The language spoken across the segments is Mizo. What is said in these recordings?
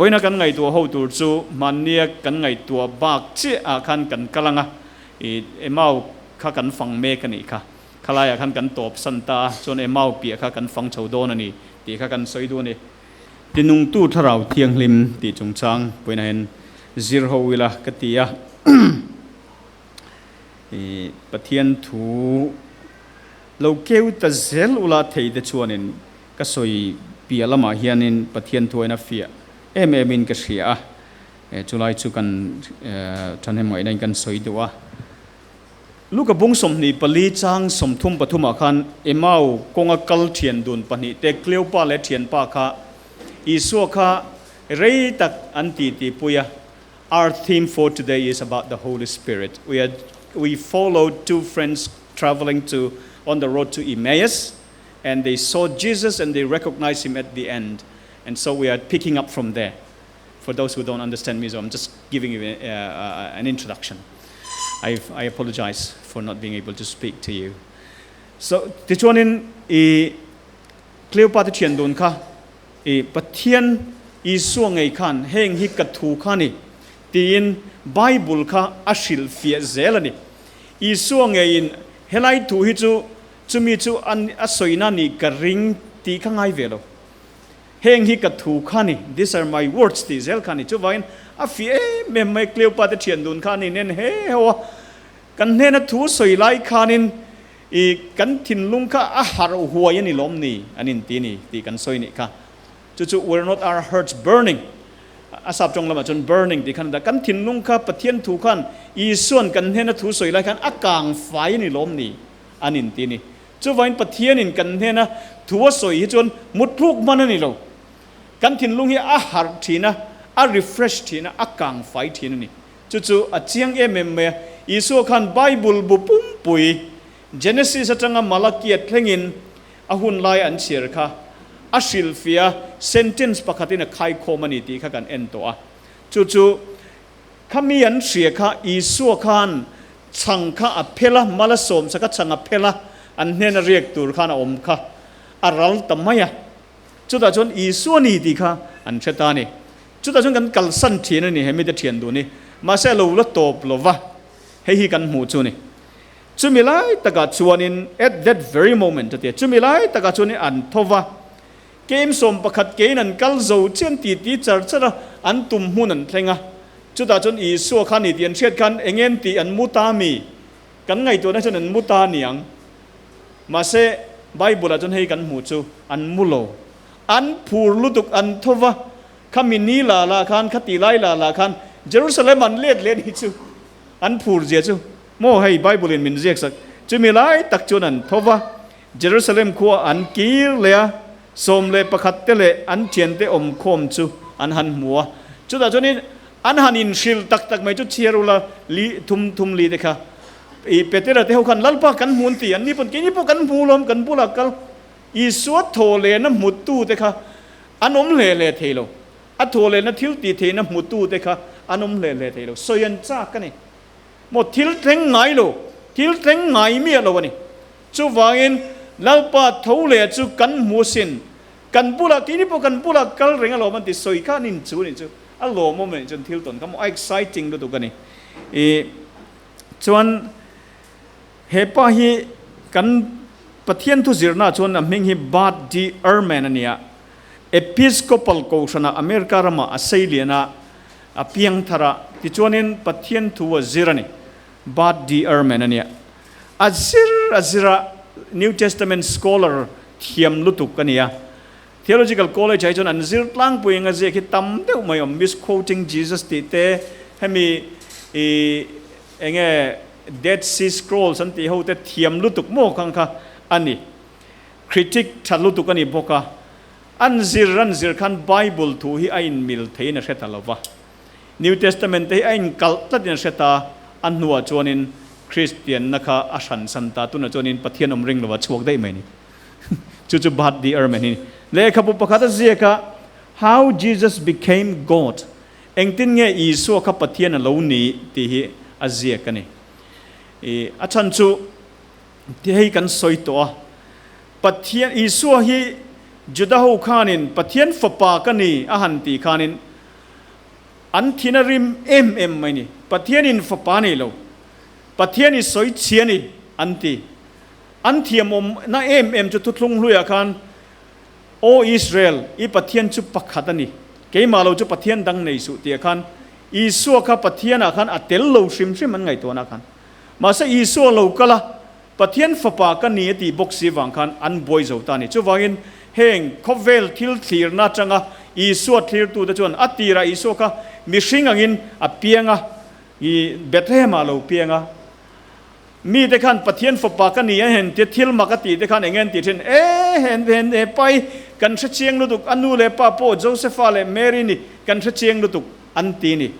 Vawiina kan ngaihtuah ho tur chu hmannia kan ngaihtuah bak chiah ah khan kan kal ang a, i Emau kha kan fang mek a nih kha. Khalaiah khan kan tawp san ta a, chuan Emau piah kha kan fang chho dawn a ni tih kha kan sawi duh a ni. Tinungtu Thlarau Thianghlim tih chungchang pawhin hian zir ho ila ka ti a. I Pathian thu lo keu ta zel ula thei te chuanin ka sawi piah lamah hianin Pathian thu aina fiah em emin ka hria a, chulai chu kan thahnem ngaihna in kan sawi duh a. Luka bung 24 chang 33 ah khan Emau kawnga kal thian dun pahnih te Kleopa leh thianpa kha Isua kha rei tak an titi pui a, Our theme for today is about the Holy Spirit. We are we followed two friends traveling to on the road to Emmaus and they saw Jesus and they recognized him at the end. And so we are picking up from there. For those who don't understand me, so I'm just giving you a, uh, an introduction. I've, I apologize for not being able to speak to you. So, tichuanin i Cleopa te thian dun kha I Pathian Isua ngei khan heng hi ka thu kha ni tiin Bible kha a hrilh fiah zel a ni. Isua ngeiin helai thu hi chu chumi chu a sawina ni ka ring tih kha ngai ve lo. Heng hi ka thu kha ni, these are my words tih zel kha ni. Chuvangin a fiah em em mai Cleopa te thian dun kha a ni nen he ho a. Kan hnena thu sawi lai khanin I kan thinlung kha a harh huai a ni lawm ni an inti ni tih kan sawi nih kha. Chu chu were not our hearts burning a sap tawng lamah chuan burning tih khan a dah. Kan thinlung kha Pathian thu khan Isua'n kan hnena thu sawi lai khan a kang fai a ni lawm ni an inti ni. Chuvangin Pathianin kan hnena thu a sawi hi chuan mutthluk hman a ni lo. Kan thinlung hi a harh thin a, a refresh thin a, a kang fai thin a ni. Chu chu a chiang em em mai a. Isua khan Bible bu pumpui, Genesis atanga Malakia thlengin a hun lai an chhiar kha a hrilhfiah a, sentence pakhatin a khaikhawm a ni tih kha kan en tawh a. Chu chu khami an hria kha Isua khan chhang kha a phel a, mal a sawmsak a, chhang a phel a, an hnena riak tur khan a awm kha a ral ta mai a. Chutah chuan Isua ni tih kha an hre ta a ni. Chutah chuan kan kalsan thin a ni, he mite thian duh ni. Mahse a lo la tawp lo va, hei hi kan hmuh chu ni. Chumi lai takah chuanin, at that very moment a ti a, chumi lai takah chuanin an tho va, kem 11 kein an kal zo chian ti ti char char a, an tum hmun an thleng a. Chutah chuan Isua kha ni tih an hriat khan eng en tih an mu ta mi? Kan ngaihtuahna chuan an mu ta niang. Mahse Bible-ah chuan hei kan hmuh chu an mu lo. An phur lutuk an tho va, khami ni la la khan, khati lai la la khan Jerusalem an let leh ni chu an phur zia chu maw hei Bible in min ziak sak. Chumi lai tak chuan an tho va, Jerusalem khua an kir leh a, 11 te leh an thiante awm khawm chu an han hmu a. Chutah chuanin an han inhrilh tak tak mai chu chhiar ula li thum thum li te kha i Petera te ho khan Lalpa kan hmu an ti, an ni pawn keini pawh kan hmu lawm kan bulah kal. Isua thawhlehna hmutute kha an awm hle hle thei lo. A thawhlehna thil tih theihna hmutute kha an awm hle hle thei lo. Sawi an chak a ni. Maw thil thleng ngai lo, thil thleng ngai miah lo a ni. Chuvangin Lalpa tho leh chu kan hmu asin. Kan bulah, keini pawh kan bulah kal reng alawm an ti. Sawi kha an inchu a nih chu. A lawmawm a nih chuan thil tawn kha maw a exciting lutuk a ni. I chuan. He pa hi kan Pathian thu zirna chuan a hming hi Bart D. Ehrman a ni a. Episcopal Kohhranah America ramah a sei lian a, a piang thar a. Tichuanin Pathian thu a zir a ni. Bart D. Ehrman a ni a. A zir a zir a, New Testament scholar thiam lutuk a ni a. Theological College ah hi chuan an zir tlangpui anga ziak hi tam deuh mai awm, Misquoting Jesus tih te, hemi i enge Dead Sea Scrolls an tih ho te thiam lutuk maw khang kha a ni. Critic tha lutuk a ni bawk a. An zir an zir khan Bible thu hi a inmil theiin a hre ta lo va. New Testament te hi a inkalh tlatin a hre ta. A hnuah chuanin Kristianna kha a hransan ta. Tunah chuanin Pathian awm ring lova chhuak daih mai a ni. Chu chu Bart D. Ehrman hi a ni. Lehkhabu pakhat a ziak a, How Jesus Became God. Engtin nge Isua kha Pathian a lo ni tih hi a ziak a ni. I a chhan chu ti hei kan sawi tawh a, Pathian Isua hi Juda ho khanin Pathian fapa ka ni a han tih khanin. An thin a rim em em mai ni. Pathianin fapa nei lo. Pathian i sawi chhia ni, an ti. An thiamawm na em em chu thuthlung hluiah khan, Aw Israel, i Pathian chu pakhat a ni. Keimah lo chu Pathian dang nei suh tih ah khan Isua kha Pathianah khan a tel lo hrim hrim an ngaihtuahna khan. Mahse Isua lo kal a, Pathian fapa ka ni a tih bawk si vang khan an buai zo ta a ni. Chuvangin heng khawvel thil thlirna atanga Isua thlirtute chuan a tirah Isua kha mihring angin a piang a, i Bethlehem-ah lo piang a. Mite khan Pathian fapa ka ni a hen tia thil mak a tih te khan eng nge an tih thin? E hen hen he pai kan hre chiang lutuk, a nu leh pa pawh Josepha leh Mary ni kan hre chiang lutuk an ti ni.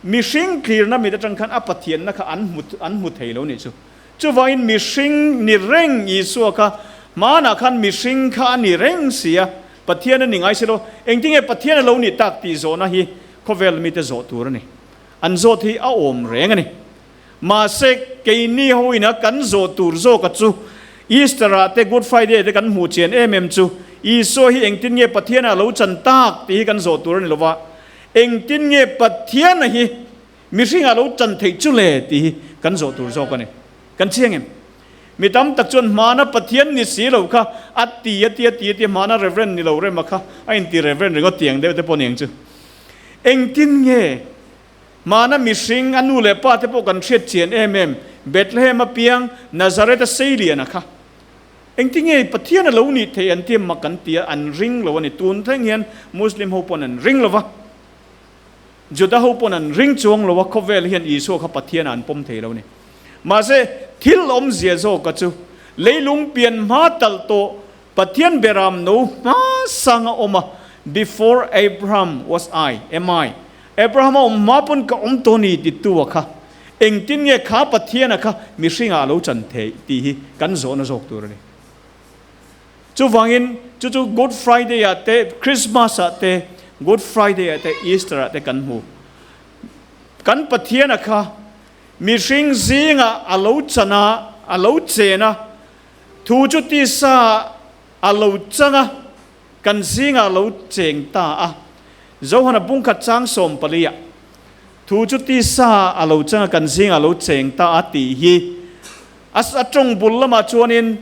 Mihring tlirna mit atang khan a Pathianna kha an hmu an hmu thei lo nih chu. Chuvangin mihring ni reng Isua kha hmanah khan mihring kha a ni reng si a, Pathian a ni ngai si lo. Engtinge Pathian a lo nih tak tih zawhna hi khawvel mite zawh tur a ni. An zawt hi a awm reng a ni. Mahse keini hoina kan zawh tur zawka chu Easter ah te Good Friday te kan hmuh chian em em chu Isua hi engtin nge Pathian ah lo chan tak tih hi kan zawh tur a ni lova, engtin nge Pathian a hi mihring ah lo chan theih chu le tih hi kan zawh tur zawk a ni. Kan chiang em? Mi tam tak chuan hmana Pathian ni si lo kha a ti a ti a ti a ti hmana Reverend ni lo rema kha a inti Reverend ringawt tiang deuh te pawh ni ang chu. Engtin nge hmana mihring a nu leh pa te pawh kan hriat chian em em Bethlehem a piang Nazareth a seilian a kha engtin nge Pathian a lo nih theih an ti mak an ti a an ring lo a ni. Tun thleng hian Muslim ho pawn an ring lo va, Juda ho pawn an ring chuang lo a, khawvel hian Isua kha Pathian ah an pawm thei lo a ni. Mahse thil awmzia zawka chu leilung pian hma talh tawh Pathian beram no hma sang a awm a, Before Abraham was I, am I. Abraham a awm hma pawn ka awm tawh ni ti tu a kha. Engtin nge kha Pathian a kha mihring ah a lo chan theih tih hi kan zawhna zawk tur a ni. Chuvangin chu chu Good Friday ah te, Christmas ah te, Good Friday ah te, Easter ah te kan hmu. Kan Pathian a kha mihring zingah a lo chan a, a lo chen a, Thu chu tisa a lo chang a, kan zingah a lo cheng ta a. Johana bungkhat chang 14 ah, Thu chu tisa a lo chang a, kan zingah a lo cheng ta a tih hi a tawng bul lamah chuanin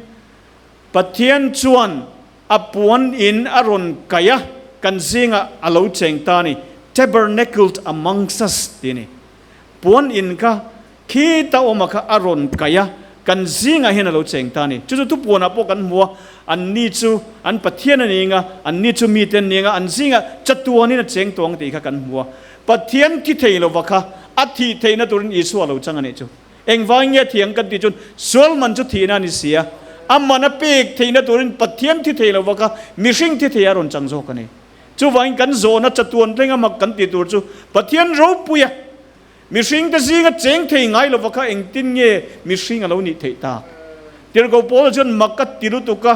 Pathian chuan a puan in a rawn kaih a, kan zingah a lo cheng ta a ni, tabernacled amongst us tih a ni. Puan in kha Khi ta awma kha a rawn kaih a, kan zingah hian a lo cheng ta a ni. Chu chu thupuanah pawh kan hmu a, anni chu an Pathian a ni eng a, anni chu mite an ni eng a, an zingah chatuanin a cheng tawh ang tih kha kan hmu a. Pathian thi thei lova kha a thih theihna turin Isua a lo chang a nih chu. Engvangin nge a thih ang kan tih chuan sual man chu thihna a ni si a, a man a pek theihna turin Pathian thi thei lova kha mihring thi thei a rawn chang zawk a ni. Chuvangin kan zawhna chatuan thleng a mak kan tih tur chu Pathian ropui a. Mihring te zinga cheng thei ngai lova kha engtin nge mihring a lo nih theih tak? Tirhkoh Paula chuan mak a ti lutuk a,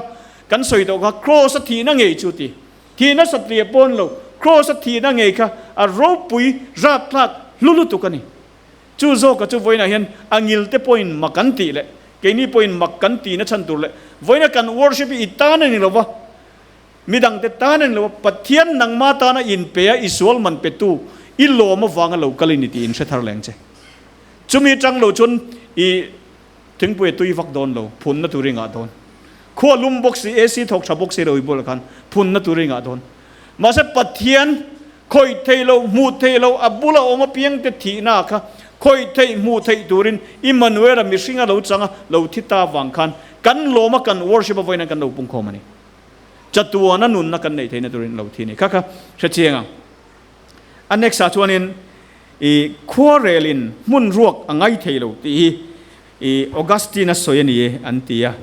kan sawi tawh kha Kraws a thihna ngei chu ti. Thihna satliah pawn lo, Kraws a thihna ngei kha a ropui rapthlak hlu lutuk a ni. Chu zawka chu vawiinah hian a ngil te pawhin mak an tih leh keini pawhin mak kan tihna chhan tur leh vawiina kan worship hi i tan a ni lova, Midangte tan a ni lo a, Pathian nangma tana inpe a, i sual man petu, i lawm avanga lo kal i ni tih in hre thar leng che. Chumi atang lo chuan i thingpui a tui vak dawn lo, phunna tur i ngah dawn. Khua lum bawk si, AC thawk tha bawk si lo i bulah khan phunna tur i ngah dawn. Mahse Pathian khawih theih loh, hmuh theih loh, a bula awm apiangte thihna kha khawih theih, hmuh theih turin Immanuela mihringa lo changa lo thi ta avang khan kan lawm a, kan worship a vawiin an kan lo pungkhawm a ni. Chatuana nunna kan neih theihna turin lo thi a ni. Kha kha hre chiang ang. A next ah chuanin i khuarelin hmun ruak a ngai thei lo tih hi i Augustine a sawi a ni e an ti a.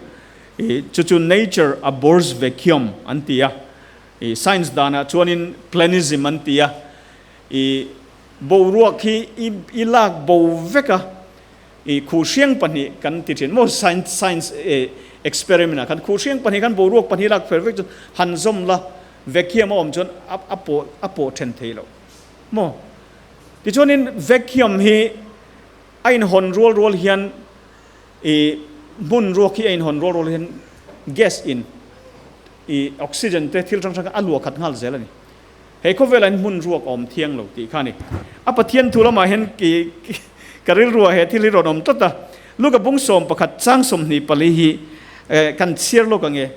I chu chu nature abhors vacuum an ti a. I science danah chuanin planism an ti a. I boruak hi i i lak bo vek a. I khuhhriang pahnih kan ti thin maw science science experiment ah khan khuhhriang pahnih khan boruak pahnih lak fel vek chuan han zawm la vacuum a awm chuan a a pawh a pawh then thei lo maw tichuanin vacuum hi a inhawn rual rual hian i hmun ruak hi a inhawn rual rual hian gas in i oxygen te thil hrang hrang a luah khat nghal zel a ni. He khawvelah hian hmun ruak a awm thiang lo tih kha a ni. A Pathian thu lamah hian ka rilruah he thil hi rawn awm tlat a. Luka bung 11 chang 24 hi kan chhiar lawk ang e.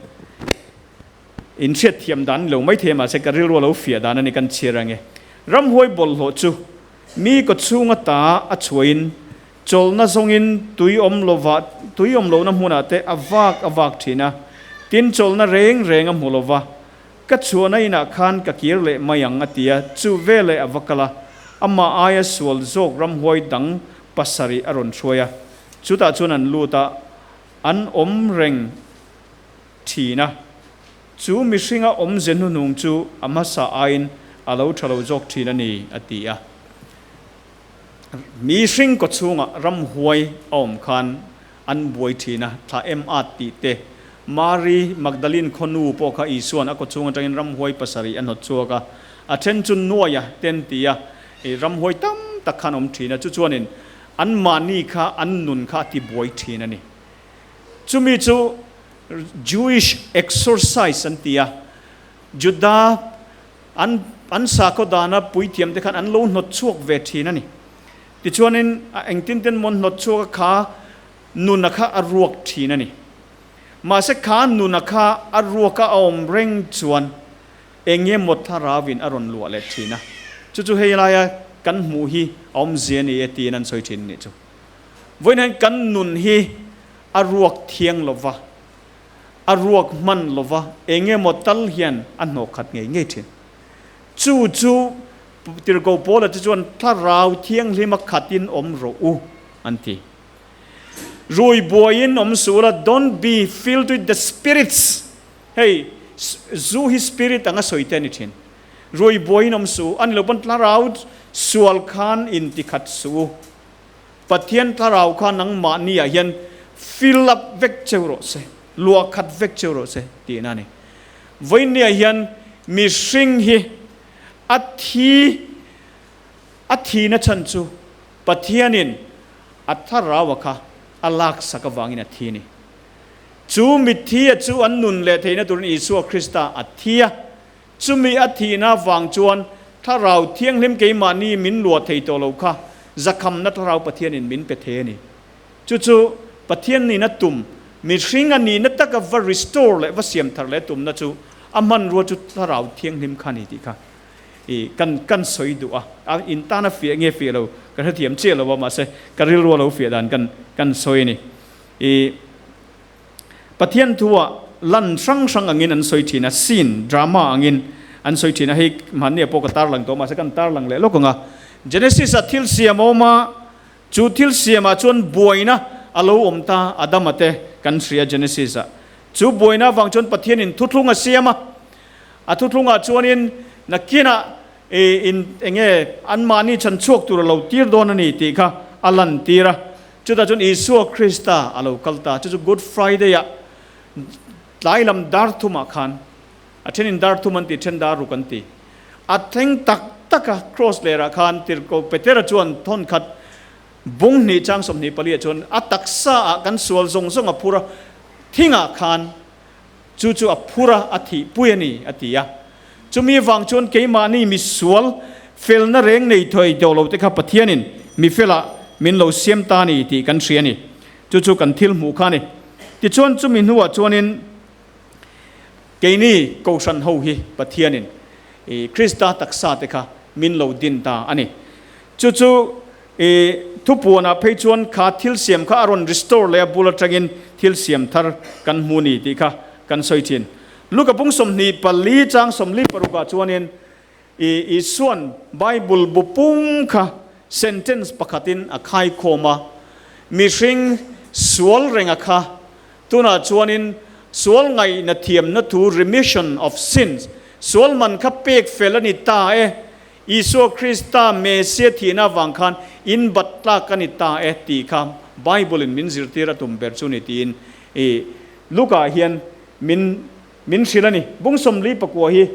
In hriat thiam dan ni lo maithei a mahse ka rilru a lo fiah dan a ni kan chhiar ang e. Ramhuai bawlhhlawh chu mi kawchhung ata a chhuahin chawlhna zawngin tui awm lova tui awm lohna hmunah te a vak a vak thin a, tin chawlhna reng reng a hmu lova ka chhuahna inah khan ka kir leh mai ang a ti a, chu veleh a va kal a, amah aia sual zawk ramhuai dang pasarih a rawn hruai a, chutah chuan an lut a, an awm reng. Thin a, chu mihringa awmze hnuhnung chu a hmasa aiin a lo tha lo zawk thin a ni, a ti a. Mihring kawchhungah ramhuai a awm khan an buai thin a, thla em at tih te, Mari Magdalene khaw nu pawh kha Isua'n a kawchhung atangin ramhuai pasarih a hnawt chhuak a, a then chu nuaia ten ti a, ramhuai tam tak khan awm thin a, chu chuanin anmahni kha an nun kha a tibuai thin a ni. Chumi chu Jewish exorcise an ti a, Juda an an sakhaw dana puithiam te khan an lo hnawt chhuak ve thin a ni. Tichuanin a engtin ten maw hnawt chhuak a kha nuna kha a ruak thin a ni. Mahse kha nuna kha a ruak a awm reng chuan eng emaw thlarauin a rawn luah leh thin a. Chu chu hei laia kan hmuh hi a awmzia a ni e tiin an sawi thin a nih chu. Vawiin hian kan nun hi a ruak thiang lo va, a ruak hman lo va, eng emaw tal hian a hnawh khat ngei ngei thin. Chu chu Tirhkoh Paula te chuan Thlarau Thianghlima khatin awm rawh u an ti. Rui buaiin awm suh la, don't be filled with the spirits. Hei, zu hi spirit anga sawi te a ni thin. Rui buaiin awm suh u, a ni lo pawn Thlarau sual khan intikhat suh u. Pathian thlarau kha nangmahni ah hian fill up vek cheu rawh se, luah khat vek cheu rawh se tihna a ni. Vawiinni ah hian mihring hi a thi a thihna chhan chu Pathianin a thlarau a kha a laksak avangin a thi a ni. Chu mitthi a chu an nun leh theihna turin Isua Krista a thi a, Chumi a thihna vang chuan Thlarau Thianghlim keimahni min luah thei tawh lo kha zakhamna Thlarau Pathianin min pe thei a ni. Chu chu Pathian nihna tum, mihring a nihna taka va restore leh va siam thar leh tumna chu a hmanrua chu Thlarau Thianghlim kha a ni tih kha i kan kan sawi duh a. A in tana fiah nge fiah lo ka hrethiam chiah lo a, mahse ka rilru a lo fiah dan kan kan sawi a ni. I. Pathian thuah lan hrang hrang angin an sawi thin a, scene, drama angin an sawi thin a, hei hmanni ah pawh ka tarlang tawh mahse kan tarlang leh lawk ang a. Genesis ah thil siam a awm a, chu thil siam ah chuan buaina a lo awm ta, Adama te kan hria Genesis ah. Chu buaina avang chuan Pathianin thuthlung a siam a, a thuthlung ah chuanin nakinah in enge anmahni chhan chhuak tur a lo tir dawn a ni tih kha a lantir a. Chutah chuan Isua Krista a lo kal ta. Chu chu Good Friday-ah tlai lam dar thumah khan, a thenin dar thum an ti, then dar ruk an ti. A thleng tak tak a, cross lerah khan Tirhkoh Petera chuan thawn khat bung hnih chang 24 ah chuan a taksaah kan sual zawng zawng a phur a, thingah khan chu chu a phur a, a thihpui a ni, a ti a. Chumi vang chuan keimahni misual felna reng nei thei tawh lo te kha Pathianin mi felah min lo siam ta a ni tih kan hria a ni. Chu chu kan thil hmuh kha a ni. Tichuan chumi hnuah chuanin keini Kohhran ho hi Pathianin Krista taksa te kha min lo din ta a ni. Chu chu thupuanah phei chuan kha thil siam kha a rawn restore leh a bul atangin thil siam thar kan hmu ni tih kha kan sawi thin. Luka pung 24 chang 46 ah chuanin i Isuan Bible bu pum kha sentence pakhatin a khaikhawm a, mihring sual renga kha tunah chuanin sual ngaihna thiamna thu remission of sins, sual man kha pek fel a ni ta e, Isua Krista Mesia thihna avang khan in bat tlak a ni ta e tih kha Bible in min zirtir a tum ber chu ni tiin i Luka hian Min min hrilh a ni. Bung 49 hi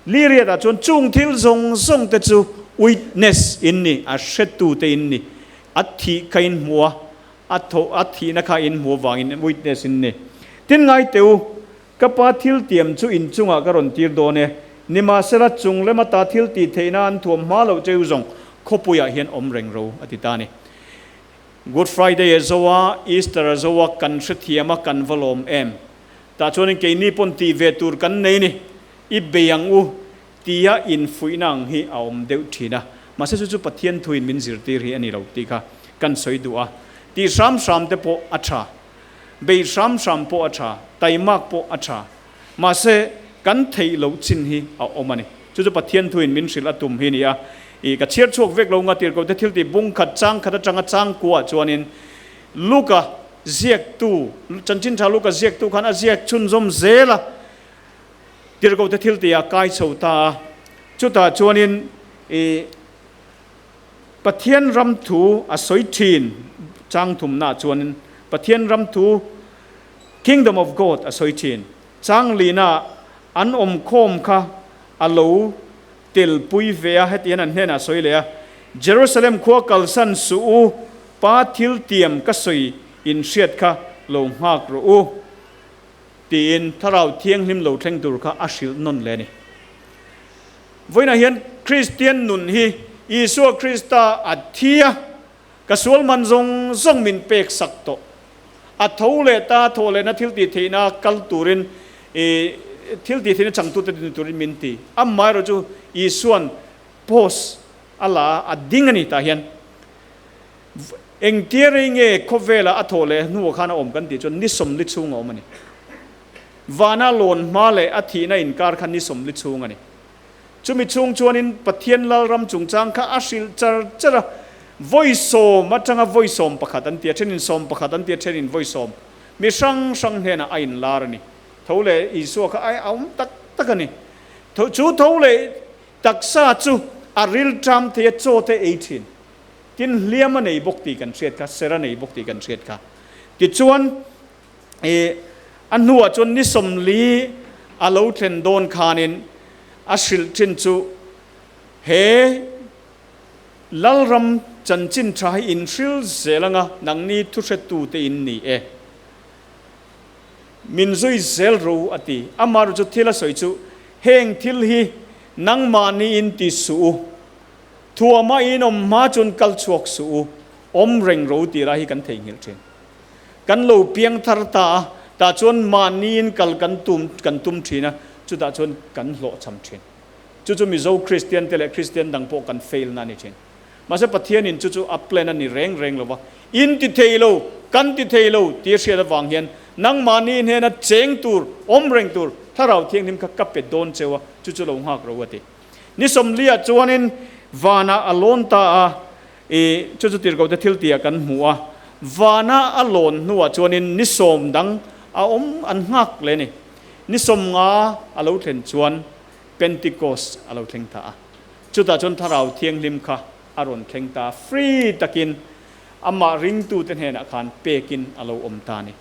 Liriatah chuan chung thil zawng zawng te chu witness in ni, a hretu te in ni. A thih kha in hmu a, a thaw a thihna kha in hmu avangin witness in ni. Tin ngai teh u, ka pa thil tiam chu in chungah ka rawn tir dawn e. Nimahsela, chung lem ata thil tih theihna an thuam hma loh cheu zawng khawpuiah hian awm reng ro a ti ta a ni. Good Friday a zo a, Easter a zo a, kan hrethiam a, kan va lawm em? Tah chuanin keini pawn tih ve tur kan nei ni, i bei ang u tia infuihna ang hi a awm deuh thin a, mahse chu chu Pathian thuin min zirtir hi a ni lo tih kha kan sawi duh a, tih hram hram te pawh a tha, bei hram hram pawh a tha, taimak pawh a tha, mahse kan theih loh chin hi a awm a ni. Chu chu Pathian thuin min hrilh a tum hi a ni a, ih ka chhiar chhuak vek lo nga tirhkoh te thil tih bung khat chang khat atanga chang kuah chuanin Luka ziaktu, chanchin tha Luka ziaktu khan a ziak chhunzawm zel a, Tirhkohte thil tih a kai chho ta a, chutah chuanin i Pathian ram thu a sawi thin chang thumnaah chuanin Pathian ram thu, Kingdom of God, a sawi thin. Chang lina an awm khawm kha a lo telpui ve a, heti hian an hnenah a sawi leh a, Jerusalem khua kalsan suh u, Pa thil tiam ka sawi in hriat kha lo nghak rawh u. Tiin Thlarau Thianghlim lo thleng tur kha a hrilh nawn leh a ni. Vawiinah hian Kristian nun hi Isua Krista a thi a, ka sual man zawng zawng min pek sak tawh. A tho leh ta, thawh lehna thil tih theihna kal turin i thil tih theihna changtute ni turin min ti. Amaherawhchu chu Isua'n post a la a, a ding a ni tah hian. Engtia rei nge khawvela a thawh leh hnuah khan a awm kan tih chuan ni sawmli chhung a awm a ni. Vana lawn hma leh a thihna inkar kha ni sawmli chhung a ni. Chumi chhung chuanin Pathian Lalram chungchang kha a hrilh char char a, vawi sawm atanga vawi 11 an ti a, thenin 11 an ti a, thenin vawi sawm mi hrang hrang hnenah a inlar a ni. Tho leh Isua kha a awm tak tak a ni. Chu tho leh taksa chu a rilṭam thei a, chaw te ei ṭhin. Tin, hliam a nei bawk tih kan hriat kha, ser a nei bawk tih kan hriat kha. Tichuan, i a hnuah chuan ni 40 a lo thlen dawn khanin a hrilh thin chu he Lalram chanchin tha hi in hril zel anga nangni thuhretute in ni e. Min zui zel ro a ti. Amaherawhchu chu thil a sawi chu heng thil hi nangmahni in ti suh u. Thuama in awm hma chuan kal chhuak suh u, awm reng ro tih lai hi kan theihnghilh thin. Kan lo piang thar ta a, tah chuan mahniin kal kan tum kan tum thin a, chutah chuan kan hlawhchham thin. Chu chu Mizo Kristian te leh Kristian dang pawh kan fail na a ni thin. Mahse Pathianin chu chu a plan a ni reng reng lo va, in ti thei lo, kan ti thei lo tih a hriat avang hian nangmahni hnena cheng tur, awm reng tur Thlarau Thianghlim kha ka pe dawn cheu a, chu chu lo nghak ro a ti. Ni 40 ah chuanin vanah a lawn ta a, i chu chu tirhkohte thil tihah kan hmu a. Vana a lawn hnuah chuanin ni 10 dang a awm an nghak hle a ni. Ni 50 a lo thlen chuan Pentecost a lo thleng ta a. Chutah chuan Thlarau Thianghlim kha a rawn thleng ta a, free takin amah ringtute hnenah khan pekin a lo awm ta a ni.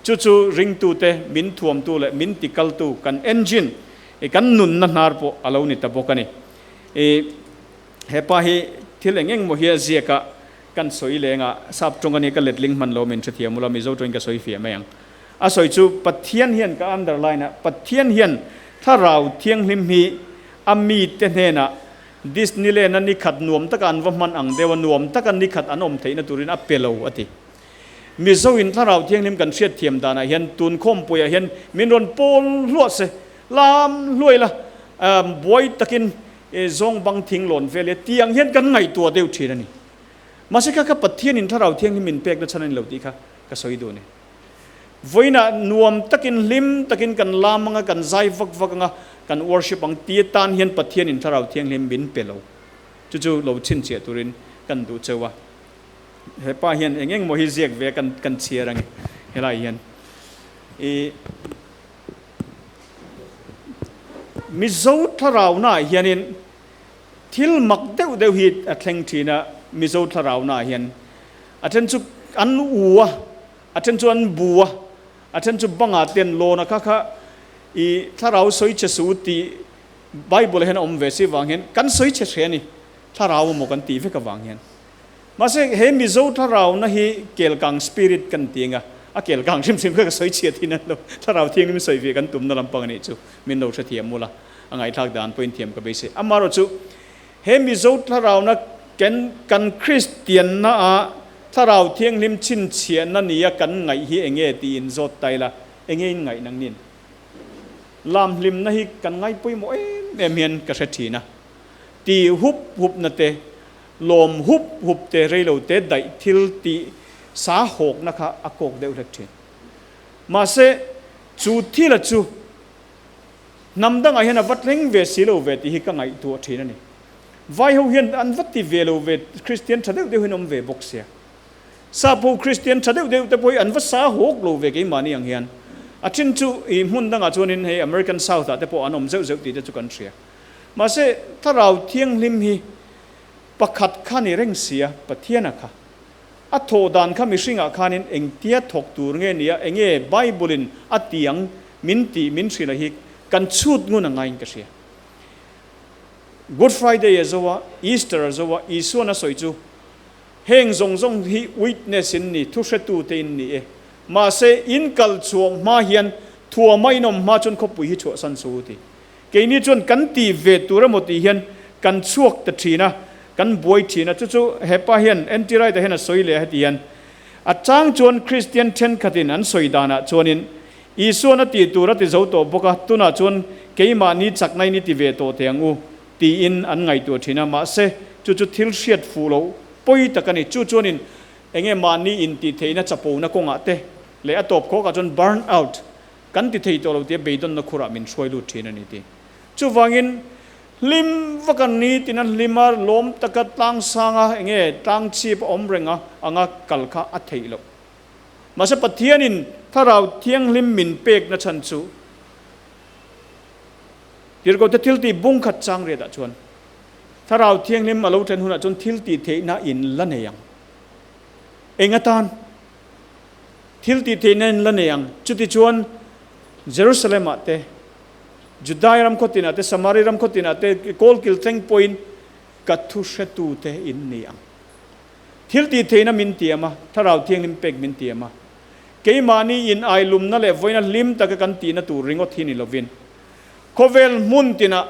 Chu chu ringtute min thuamtu leh min tikaltu kan engine, i kan nunna hnar pawh a lo ni ta bawk a ni. I hepa hi thil eng eng maw hi a ziak a, kan sawi leng a, sap tawng a nia ka letling hman lo min hrethiam ula, Mizo tawngin ka sawi fiah mai ang. A sawi chu Pathian hian ka underline a, Pathian hian Thlarau Thianghlim hi a mite hnenah Disneyland a nikhat nuam taka an va hman ang deuh a, nuam taka nikhat an awm theihna turin a pe lo a ti. Mizo in Thlarau Thianghlim kan hriat thiam danah hian tun khawmpuiah hian min rawn pawl hluah se, lam hluai la, buai takin zawng bang thing lawn vel e tih ang hian kan ngaihtuah deuh thin a ni. Mahse kha kha Pathian in Thlarau Thianghlim min pekna chhan a ni lo tih kha ka sawi duh a ni. Vawiinah nuam takin hlim takin kan lam anga kan zai vak vak anga kan worship ang tih atan hian Pathian in Thlarau Thianghlim min pe lo. Chu chu lo chhinchhiah turin kan duh cheu a. Hepa hian eng eng maw hi ziak ve kan kan chhiar ang helai hian i Mizo thlarau naah hianin thil mak deuh deuh hi a thleng thin a, Mizo thlarau naah hian a then chu an u a, a then chu an bu a, a then chu bangah te an lawn a, kha kha i thlarau sawi che suh u tih Bible ah hian a awm ve si vang hian kan sawi che hre a ni, thlarau emaw kan tih vek avang hian. Mahse, he Mizo thlarauna hi Kelkang Spirit kan ti eng a. A kel kang hrim hrim kha ka sawi chhiat hin an lo. Thlarau Thianghlim sawi ve kan tumna lampang a nih chu min lo hrethiam mul a, a ngaihthlak dan pawhin thiam ka beisei. Amaherawhchu he Mizo Thlarauna ken kan Kristianna ah Thlarau Thianghlim chhinchhiahna nia kan ngaih hi enge tiin zawt ta ila, enge in ngaih nang nin? Lam hlimna hi kan ngai pawimawh em em hian ka hre thin a. Ti hup hupna te, lawm hup hup te, reilo te daih thil tih sa hawkna kha a kawk deuh hlek thin. Mahse, chu thila chu hnam dangah hian a va thleng ve si lo ve tih hi ka ngaihtuah thin a ni. Vai ho hian an va ti ve lo ve, Kristian tha deuh deuh hian awm ve bawk sia. Sap ho Kristian tha deuh deuh te pawh hi an va sa hawk lo ve keimahni ang hian. A then chu i hmun dangah chuanin hei American South ah te pawh an awm zeuh zeuh tih te chu kan hria. Mahse, Thlarau Thianghlim hi pakhat kha ni reng sia, Pathiana kha. A thawh dan kha mihringah khanin engtia thawk tur nge nia, enge Bible-in a ti ang min tih min hrilh a hi kan chhut ngun a ngaiin ka hria. Good Friday a zo a, Easter a zo a, Isuan a sawi chu heng zawng zawng hi witness in ni, thuhretute in ni e. Mahse, in kal chhuah hma hian thuama in awm hma chuan khawpui hi chhuahsan suh u ti. Keini chuan kan tih ve tur emaw tih hian kan chhuak ta thin a, kan buai thin a. Chu chu hepa hian NT Wright-a hian a sawi leh a heti hian, A chang chuan Kristian thenkhatin an sawi danah chuanin Isuan a tih tur a ti zo tawh bawk a, tunah chuan keimahni chakna in i ti ve tawh teh ang u tiin an ngaihtuah thin a. Mahse, chu chu thil hriat fuh loh pawi tak a ni. Chu chuanin enge mahni intihtheihna chapona kawngah te leh a tawp khawkah chuan burn out Kan ti thei tawh lo tia beidawnna khurah min hruai lut thin a ni ti. Chuvangin hlim vak an ni tina hlima lawm taka tlang sanga enge tlang chhip a awm reng a anga kal kha a theih loh. Mahse Pathianin Thlarau Thianghlim min pekna chhan chu Tirhkohte thiltih bung khat chang riatah chuan Thlarau Thianghlim a lo thlen hunah chuan thiltih theihna in la nei ang. Eng atan? Thil tih theihna in la nei ang. Chutichuan, Jerusalem-ah te, Judai ram khaw tinah te, Samari ram khaw tinah te, kawlkil thleng pawhin ka thu hretute in ni ang. Thil tih theihna min tiam a, Thlarau Thianghlim pek min tiam a. Keimahni in ailumna leh vawiina hlim taka kan tihna tur ringawt hi ni lovin, khawvel hmun tinah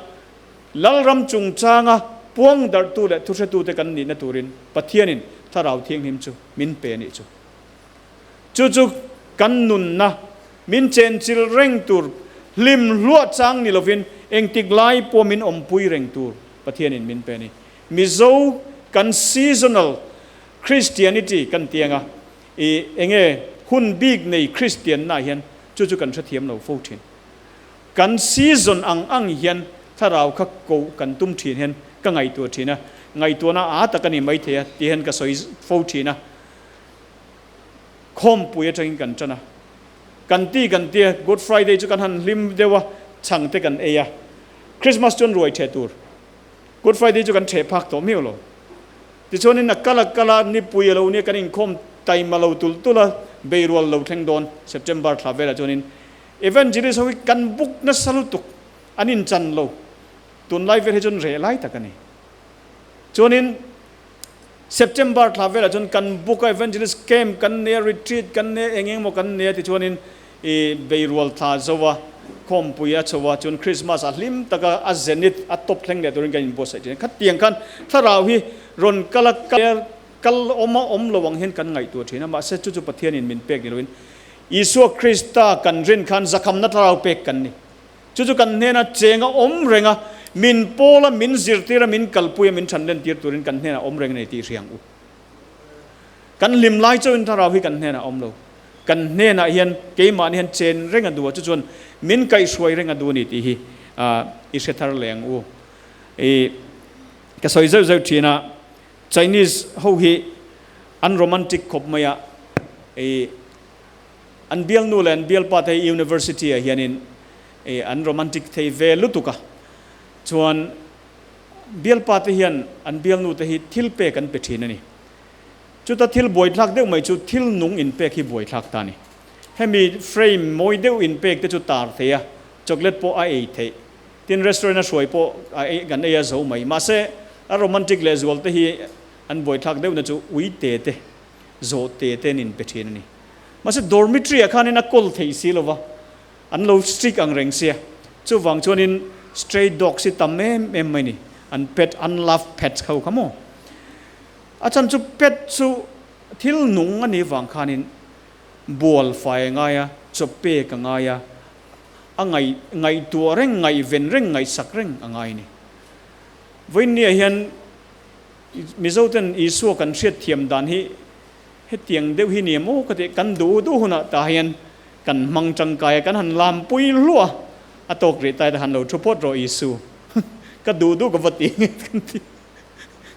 Lalram chungchanga puang darhtu leh thuhretute kan nihna turin Pathianin Thlarau Thianghlim chu min pe a nih chu. Chu chu kan nunna min chenchil reng tur, hlim hluah chang ni lovin engtik lai pawh min awmpui reng tur Pathianin min pe a ni. Mizo kan seasonal Christianity kan ti anga, i enge hun bik nei Kristianna hian chu chu kan hrethiam lo fo thin. Kan season ang ang hian thlarau kha koh kan tum thin hian ka ngaihtuah thin a, ngaihtuahna aa tak a ni maithei a ti hian ka sawi fo thin a. Khawmpui atangin kan tan a, kan ti kan tia Good Friday chu kan han hlim deuh a, chhang te kan ei a, Christmas chuan ruai theh tur, Good Friday chu kan theh phak tawh miau lo. Tichuanin a kal a kal a, nipui a lo nia kan inkhawm taima lo tulh tulh a, beirual lo thleng dawn September thla velah chuanin Evangelist ho hi kan buk nasa lutuk, an inchan lo, tunlai vel hi chuan reh lai tak a ni. Chuanin September thla velah chuan kan book a evangelist camp kan nei a, retreat kan nei a, eng eng emaw kan nei a tichuanin i beirual thla zo a, khawmpui a chho a, chuan Christmas a hlim taka a zenith a top thleng leh turin kan inbuatsaih thin a. Khatiang khan thlarau hi rawn kal a, kal awm a awm lo ang hian kan ngaihtuah thin a, mahse chu chu Pathianin min pek ni loin Isua Krista kan rin khan zakhamna thlarau pek kan ni. Chu chu kan hnena cheng a awm reng a, min pawl a, min zirtir a, min kalpui a, min thanlen tir turin kan hnenah awm reng a ni tih hria ang u. Kan hlim lai chauhin thlarau hi kan hnenah a awm lo. Kan hnenah hian keimahni hian chen reng a duh a, chu chuan min kaihhruai reng a duh a ni tih hi i hre thar leh ang u. I ka sawi zeuh zeuh thin a, Chinese ho hi an romantic khawp mai a, i An bialnu leh an bialpa te hi university ah hianin an romantic thei ve lutuk a, chuan bialpa te hian an bialnu te hi thil pek an pe thin a ni. Chuta thil buaithlak deuh mai chu thil nung inpek hi buaithlak ta a ni. Hemi frame mawi deuh inpek te chu tar thei a, chocolate pawh a ei theih, tin restaurant a hruai pawh a ei kan ei a zo mai. Mahse a romantic lehzual te hi an buaithlak deuhna chu uite te, zawhte te an inpe thin a ni. Mahse dormitory ah khanin a kawl thei si lo va, an lo strict ang reng sia. Chuvang chuanin stray dogs hi tam em em mai ni, an pet, unloved pets ho kha maw. A chhan chu pet chu thil nung a nih vang khanin bual fai a ngai a, chaw pek a ngai a, a ngaih ngaihtuah reng, ngaihven reng, ngaihsak reng a ngai a ni. Vawiinniah hian Mizoten Isua kan hriatthiam dan hi hetiang deuh hi ni maw ka tih, kan duh duh hunah tah hian kan hmang tangkai a, kan han lampui hluah a, a tawk rih tai ta han lo thu phawt rawh Isu, ka duh duh ka va ti nge kan ti,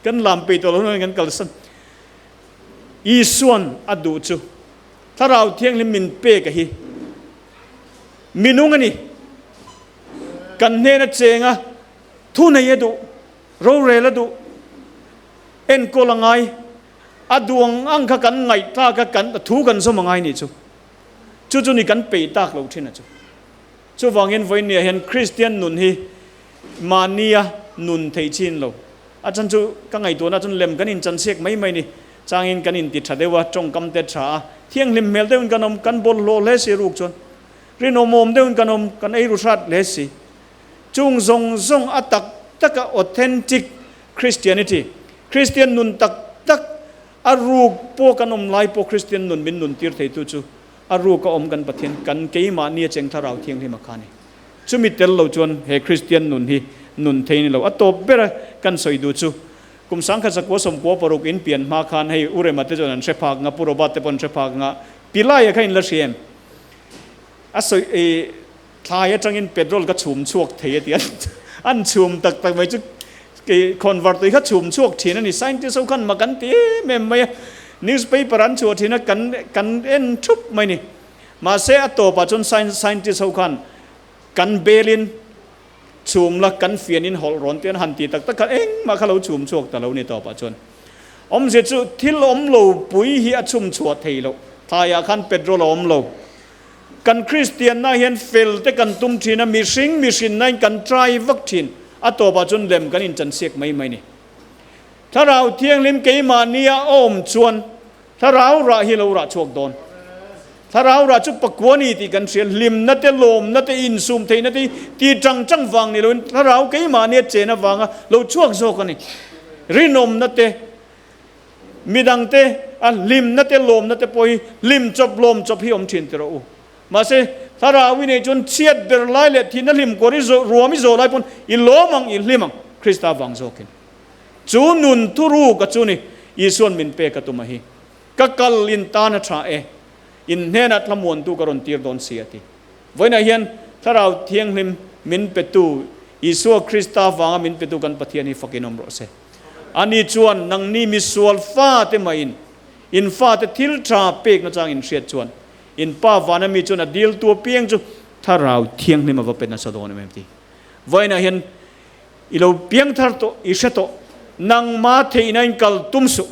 kan lampui tawh lo hunah kan kalsan. Isuan a duh chu Thlarau Thianghlim min pek a hi minung a ni, kan hnena chenga thu nei a duh, rorel a duh, enkawl a ngai, a duh ang ang kha kan ngaihtlak a, kan thu kan zawm a ngai nih chu. Chu chu ni kan peih tak lo thin a chu. Chuvangin vawinia hian Kristian nun hi mahnia nun theih chin lo. A chan chu ka ngaihtuahna chuan lem kan inchansiak mai mai ni. Changin kan inti tha deuh a, tawngkam te tha a, thianghlim hmel deuhin kan awm, kan bawlhhlawh hle si ruk chuan. Rinawmawm deuhin kan awm, kan ei ru hrat hle si. Chung zawng zawng a tak taka authentic Christianity, Kristian nun tak tak, a ruk pawh kan awm lai pawh Kristian nun min nun tir theitu chu a ruk a awm kan Pathian kan keimahni a cheng Thlarau Thianghlim a kha a ni. Chumi tel lo chuan he Kristian nun hi nun thei ni lo. A tawp ber a kan sawi duh chu kum 1996 in pian hma khan hei U Rema te chuan an hre phak nga, Pu Robert te pawh an hre phak nga, Pilaia kha in la hria em? A sawi i Thlai atangin petrol ka chhum chhuak thei a ti a, an chhum tak tak mai chu kei khawnvar tui kha chhum chhuak thin a ni. Scientist ho khan mak an ti em em mai a, newspaper an chhuah thin a, kan kan en thup mai ni. Mahse a tawpah chuan scientist ho khan kan belin chhum la, kan fianin hawlh rawn te an han ti tak tak kha engmah kha lo chhum chhuak ta lo ni tawpah chuan. Awmzia chu thil awm lo pui hi a chhum chhuah thei loh. Thlaiah khan petrol a awm lo. Kan Kristianna hian fel te kan tum thin a, mihring mihrinna in kan try vak thin, a tawpah chuan lem kan inchansiak mai mai ni. Thlarau Thianghlim keimahnia a awm chuan Thlarau rah hi lo rah chhuak dawn. Thlarau rah chu pakua ni tih kan hria, hlimna te, lawmna te, insum theihna te hi ti tang tang vang ni loin Thlarau keimahnia chen avanga lo chhuak zawk a ni. Rinawmna te, Midangte a hlimna te lawmna te pawh hi hlim chawp lawm chawp hi awm thin ti rawh u. Mahse, Thlarau i neih chuan chhiat ber lai leh thihna hlim kawr i zawh ruam i zawh lai pawn i lawm ang i hlim ang Krista vang zawkin. Chu nun thuruk a chu ni Isuan min pek a tum a hi. Ka kal in tan a tha e. In hnenah thlamuantu ka rawn tir dawn si a ti. Vawiinah hian Thlarau Thianghlim min petu Isua Krista vanga min petu kan Pathian hi fakin awm rawh se. Ani chuan, Nangni misual fate mahin in fate thil tha pek nachang in hriat chuan in Pa vana mi chuan a diltu apiang chu Thlarau Thianghlim a va pe nasa dawn em em ti. Vawiinah hian i lo piang thar tawh, i hre tawh, nangma theihna in kal tum suh.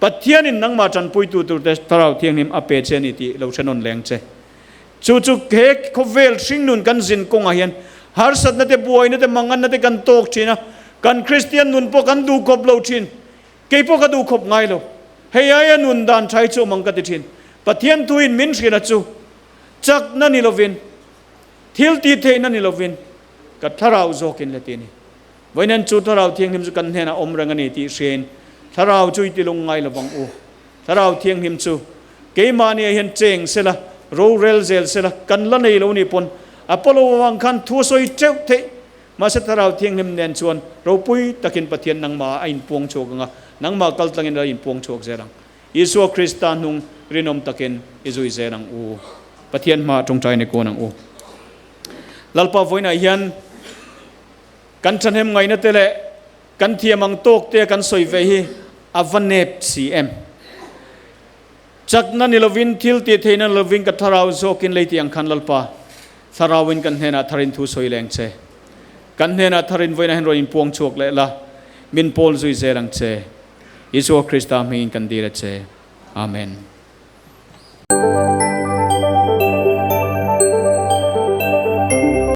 Pathianin nangmah tanpuitu turte Thlarau Thianghlim a pe che a ni tih lo hre nawn leng che. Chu chu he khawvel hringnun kan zin kawngah hian harsatna te, buaina te, manganna te kan tawk thin a, kan Kristian nun pawh kan duh khawp lo thin. Kei pawh ka duh khawp ngai lo. Hei aia nun dan tha hi chu awm ang ka ti thin. Pathian thuin min hrilh a chu chakna ni lovin, thil tih theihna ni lovin ka thlarau zawkin le ti a ni. Vawiin chu Thlarau Thianghlim chu kan hnenah awm reng a ni tih hriain Thlarau chu i ti lung ngai lovang u. Thlarau Thianghlim chu keimahniah hian cheng sela, rorel zel sela, kan la nei lo nih pawn Apollo avang khan thu a sawi teuh theih. Mahse Thlarau Thianghlim nen chuan ropui takin Pathian nangmah a inpuang chhuak ang a, nangmah kal tlangin a inpuang chhuak zel ang. Isua Krista hnung rinawm takin i zui zel ang u. Pathian hmaah tawngtai ni kawn ang u. Lalpa vawiinah hian Kan thahnem ngaihna te leh kan thiam ang tawk te kan sawi ve hi a va nep si em? Chakna ni lovin, thil tih theihna ni lovin ka thlarau zawkin lei tih ang khan Lalpa thlarauin kan hnenah tharin thu sawi leng che. Kan hnenah tharin vawiinah hian rawn inpuang chhuak leh la, min pawl zui zel ang che. Isua Krista hmingin kan dil a che. Amen.